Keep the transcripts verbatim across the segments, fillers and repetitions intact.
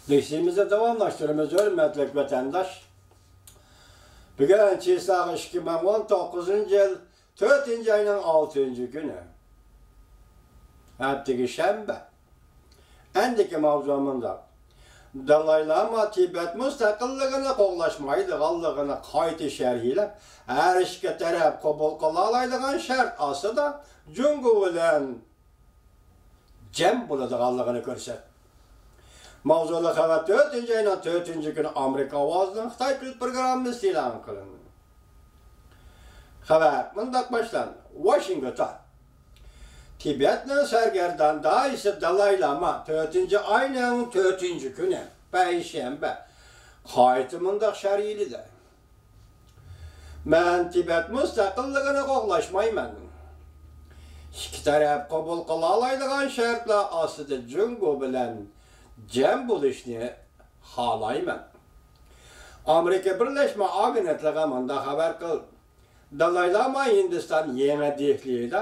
دەرسىمىزنى داۋاملاشتۇرىمىز، ھۆرمەتلىك ۋەتەنداش. بۈگۈن چىساغ ئىككى مىڭ ئون توققۇزىنچى يىل تۆتىنچى ئاينىڭ ئالتىنچى كۈنى. ھەپتىگە شەنبە. ئەندىكى ماۋزۇ مۇنداق. دالاي لاما تىبەت مۇستەقىللىقىنى قوغلاشمايدىغانلىقىنى قايتا شەرھلەپ، ھەر ئىككى تەرەپ قوبۇل قىلالايدىغان شەرت ئاستىدا جۇڭگو بىلەن جەم بولىدىغانلىقىنى كۆرسەتتى. ماۋزۇلۇق خەۋەر تۆتىنچى ئاينىڭ تۆتىنچى كۈنى ئامېرىكا ئاۋازىنىڭ خىتاي تىل پروگراممىسىدا ئېلان قىلىندى. خەۋەر مۇنداق باشلاندى. ۋاشىنگتون. تىبەتنىڭ سەرگەردان داھىيسى دالاي لاما تۆتىنچى ئاينىڭ تۆتىنچى كۈنى، پەيشەنبە، قايتا مۇنداق شەرھلىدى. مەن تىبەت مۇستەقىللىقىنى قوغلاشمايمەن. ئىككى تەرەپ قوبۇل قىلالايدىغان شەرتلەر ئاستىدا جۇڭگو بىلەن جەم بولۇشنى خالايمەن. ئامېرىكا بىرلەشمە ئاگېنتلىقى مۇنداق خەۋەر قىلدى. دالاي لاما ھىندىستان يېڭى دېھلىدا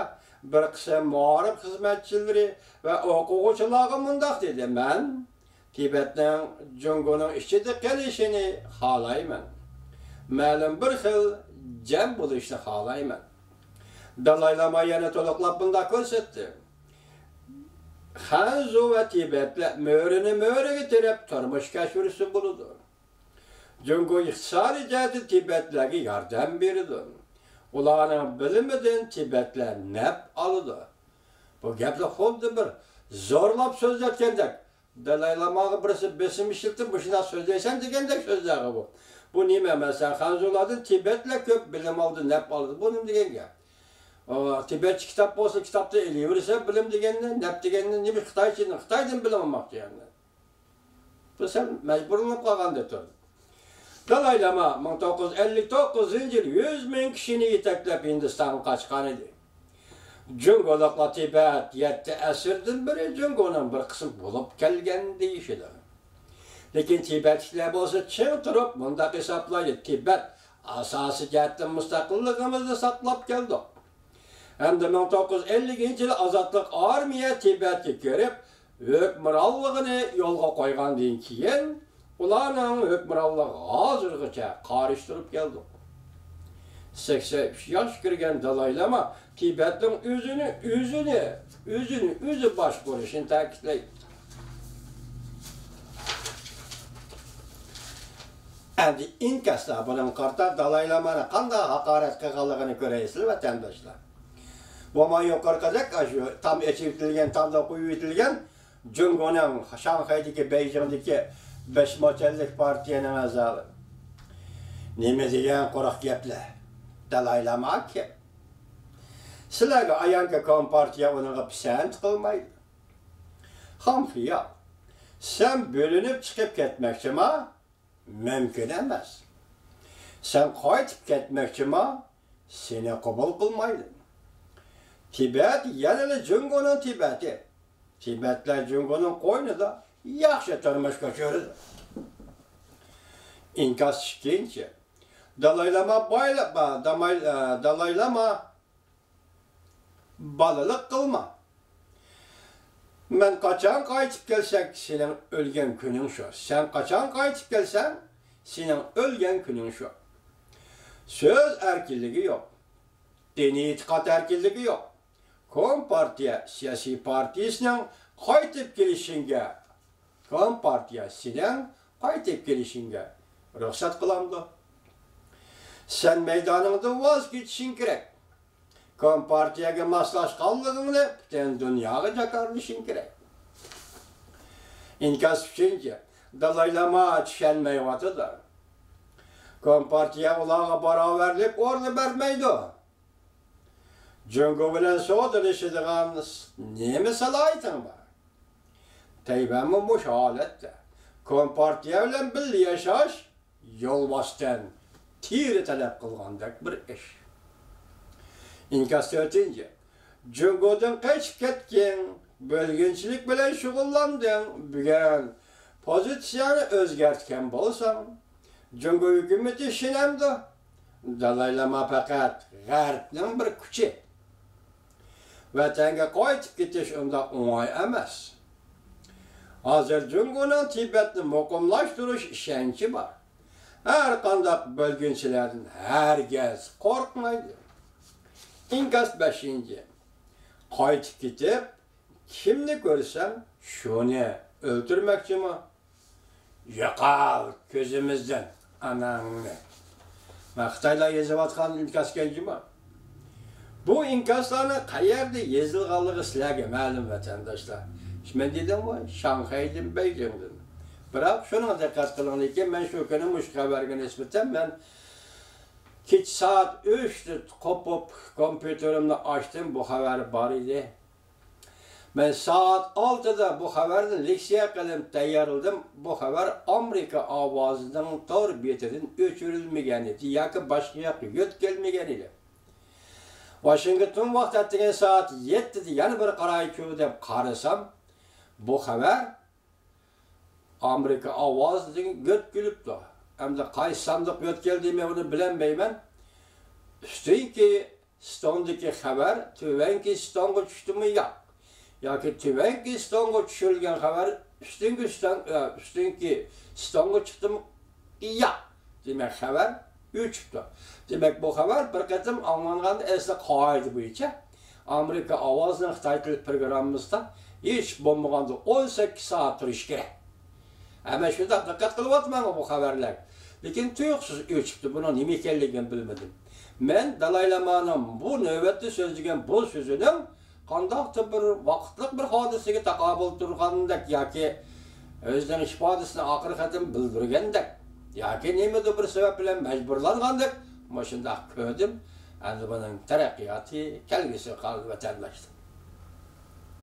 بىر قىسىم مائارىپ خىزمەتچىلىرى ۋە ئوقۇغۇچىلارغا مۇنداق دېدى، مەن تىبەتنىڭ جۇڭگونىڭ ئىچىدە قېلىشىنى خالايمەن. مەلۇم بىر خىل جەم بولۇشنى خالايمەن. دالاي لاما يەنە تولۇقلاپ مۇنداق كۆرسەتتى. خەنزۇ ۋە تىبەتلەر مۆرىنى مۆرىگە تىرەپ تۇرمۇش كەچۈرسە بولىدۇ. جۇڭگو ئىقتىسادىي جەھەتتىن تىبەتلەرگە ياردەم بېرىدۇ. ئۇلارنىڭ بىلىمىدىن تىبەتلەر نەپ ئالىدۇ. بۇ گەپلەر خۇددى بىر زورلاپ سۆزلەتكەندەك. دالاي لاماغا بىرسى بېسىم ئىشلىتىپ، مۇشۇنداق سۆزلەيسەن دېگەندەك سۆزلەرغۇ بۇ. بۇ نېمە؟ مەسىلەن، خەنزۇلاردىن تىبەتلەر كۆپ بىلىم ئالدى، نەپ ئالدى. بۇ نېمە دېگەن گەپ؟ ئا، تىبەتچە كىتاب بولسا، كىتابتىن ئېلىۋېرىسە، بىلىم دېگەننى، نەپ دېگەننى نېمە خىتايچىدىن، خىتايدىن بىلىم ئالماقچى يەنى. بۇ سەل مەجبۇرلىنىپ قالغاندەك تۇردى. دالاي لاما مىڭ توققۇز يۈز ئەللىك توققۇزىنچى يىل يۈز مىڭ كىشىنى يېتەكلەپ ھىندىستانغا قاچقان ئىدى. جۇڭگولۇقلار تىبەت يەتتە ئەسىردىن بېرى جۇڭگونىڭ بىر قىسمى بولۇپ كەلگەن دېيىشىدۇ. لېكىن تىبەتلىكلەر بولسا چىڭ تۇرۇپ مۇنداق ھېسابلايدۇ، تىبەت ئاساسىي جەھەتتىن مۇستەقىللىقىمىزنى ساقلاپ كەلدۇق. ھەمدە مىڭ توققۇز يۈز ئەللىكىنچى يىلى ئازادلىق ئارمىيە تىبەتكە كىرىپ، ھۆكۈمرانلىقىنى يولغا قويغاندىن كېيىن، ئۇلارنىڭ ھۆكۈمرانلىقىغا ھازىرغىچە قارشى تۇرۇپ كەلدۇق. سەكسەن ئۈچ ياشقا كىرگەن دالاي لاما تىبەتنىڭ ئۆزىنى، ئۆزىنى، ئۆزىنى ئۆزى باشقۇرۇشىنى تەكىتلەيدۇ. ئەمدى ئىنكاستا بۇنىڭغا قارىتا دالاي لامانى قانداق ھاقارەت قىلغانلىقىنى كۆرەيسىلەر، ۋەتەنداشلار. بۇمۇ يۇقىرىقىدەك ئاشۇ تام ئېچىۋېتىلگەن، تامدا قويۇۋېتىلگەن جۇڭگونىڭ شاڭخەيدىكى، بېيجىڭدىكى بەش مۇئەتتەللىك پارتىيەنىڭ ئەزالىرى. نېمە دېگەن قۇرۇق گەپلەر. دالاي لاما كىم؟ سىلەرگە ئايانكى، كومپارتىيە ئۇنىڭغا پىسەنت قىلمايدۇ. خام خىيال. سەن بۆلۈنۈپ چىقىپ كەتمەكچىما؟ مۇمكىن ئەمەس. سەن قايتىپ كەتمەكچىما؟ سېنى قوبۇل قىلمايدۇ. تىبەت يەنىلا جۇڭگونىڭ تىبەتى. تىبەتلەر جۇڭگونىڭ قوينىدا ياخشى تۇرمۇش كەچۈرىدۇ. ئىنكاس ئىككىنچى. دالاي لاما بايلا-، با-، داماي-، ئە، دالاي لاما بالىلىق قىلما. مەن قاچان قايتىپ كەلسەك، سېنىڭ ئۆلگەن كۈنۈڭ شۇ. سەن قاچان قايتىپ كەلسەڭ، سېنىڭ ئۆلگەن كۈنۈڭ شۇ. سۆز ئەركىنلىكى يوق. دىنىي ئېتىقاد ئەركىنلىكى يوق. كومپارتىيە سىياسىي پارتىيىسىنىڭ قايتىپ كېلىشىڭگە، كومپارتىيە سېنىڭ قايتىپ كېلىشىڭگە رۇخسەت قىلامدۇ؟ سەن مەيدانىڭدىن ۋاز كېچىشىڭ كېرەك. كومپارتىيەگە ماسلاشقانلىقىڭنى پۈتۈن دۇنياغا جاكارلىشىڭ كېرەك. ئىنكاس ئۈچىنچى. دالاي لاما چۈشەنمەيۋاتىدۇ. كومپارتىيە ئۇلارغا باراۋەرلىك ئورنى بەرمەيدۇ. جۇڭگو بىلەن سودىلىشىدىغان نېمە سالاھىيىتىڭ بار؟ تەيۋەنمۇ مۇشۇ ھالەتتە. كومپارتىيە بىلەن بىللە ياشاش يولۋاستىن تېرە تەلەپ قىلغاندەك بىر ئىش. ئىنكاس تۆتىنچى. جۇڭگودىن قېچىپ كەتكىن، بۆلگۈنچىلىك بىلەن شۇغۇللاندىڭ، بۈگۈن پوزىتسىيەڭنى ئۆزگەرتكەن بولساڭ، جۇڭگو ھۆكۈمىتى ئىشىنەمدۇ؟ دالاي لاما پەقەت غەربنىڭ بىر كۈچى. ۋەتەنگە قايتىپ كېتىش ئۇنداق ئوڭاي ئەمەس. ھازىر جۇڭگونىڭ تىبەتنى مۇقىملاشتۇرۇش ئىشەنچى بار. ھەر قانداق بۆلگۈنچىلەردىن ھەرگىز قورقمايدۇ. ئىنكاس بەشىنچى. قايتىپ كېتىپ، كىمنى كۆرسەم، شۇنى ئۆلتۈرمەكچىمۇ؟ يوقال كۆزىمىزدىن ئاناڭنى. مانا خىتايلار يېزىۋاتقان ئىنكاسكەن جۇمۇ. بۇ ئىنكاسلارنىڭ قەيەردە يېزىلغانلىقى سىلەرگە مەلۇم، ۋەتەنداشلار. مەن دېدىمغۇ، شاڭخەيدىن، بېيجىڭدىن. بىراق شۇنىڭغا دىققەت قىلىڭلاركى، مەن شۇ كۈنى مۇشۇ خەۋەرگە نىسبەتەن مەن كېچە سائەت ئۈچتە قوپۇپ، كومپيۇتېرىمنى ئاچتىم، بۇ خەۋەر بار ئىدى. مەن سائەت ئالتىدا بۇ خەۋەرنى لېكسىيە قىلىپ تەييارلىدىم. بۇ خەۋەر ئامېرىكا ئاۋازىنىڭ تور بېتىدىن ئۆچۈرۈلمىگەن ئىدى ياكى باشقا ياققا يۆتكەلمىگەن ئىدى. ۋاشىنگتون ۋاقتى ئەتىگەن سائەت يەتتىدە يەنە بىر قارايچۇ دەپ قارىسام، بۇ خەۋەر ئامېرىكا ئاۋازىدىن يۆتكىلىپتۇ. ئەمدى قايسى ساندۇق يۆتكەلدى، مەن ئۇنى بىلەلمەيمەن. ئۈستۈنكى ستوندىكى خەۋەر تۆۋەنكى ستونغا چۈشتىمۇ ياق، ياكى تۆۋەنكى ستونغا چۈشۈرۈلگەن خەۋەر ئۈستۈنكى ستون-، ئە، ئۈستۈنكى ستونغا چىقتىمۇ ياق. دېمەك، خەۋەر ئۆچۈپتۇ. دېمەك، بۇ خەۋەر بىر قېتىم ئاڭلانغاندا، ئەسلى قائىدە بويىچە ئامېرىكا ئاۋازىنىڭ خىتاي تىل پروگراممىسىدا ھېچ بولمىغاندا ئون سەككىز سائەت تۇرۇشى كېرەك. ھە، مەن شۇنداق دىققەت قىلىۋاتىمەنغۇ بۇ خەۋەرلەرگە. لېكىن تۇيۇقسىز ئۆچۈپتۇ. بۇنىڭ نېمە ئىكەنلىكىنى بىلمىدىم. مەن دالاي لامانىڭ بۇ نۆۋەتتە سۆزلىگەن بۇ سۆزىنىڭ قانداقتۇر بىر ۋاقىتلىق بىر ھادىسىگە تاقابىل تۇرغاندەك ياكى ئۆزىنىڭ ئىپادىسىنى ئاخىرقى قېتىم بىلدۈرگەندەك ياكى نېمىدۇر بىر سەۋەب بىلەن مەجبۇرلانغاندەك مۇشۇنداق كۆردۈم. ئەمدى بۇنىڭ تەرەققىياتى، كەلگۈسى قالدى، ۋەتەنداشلار.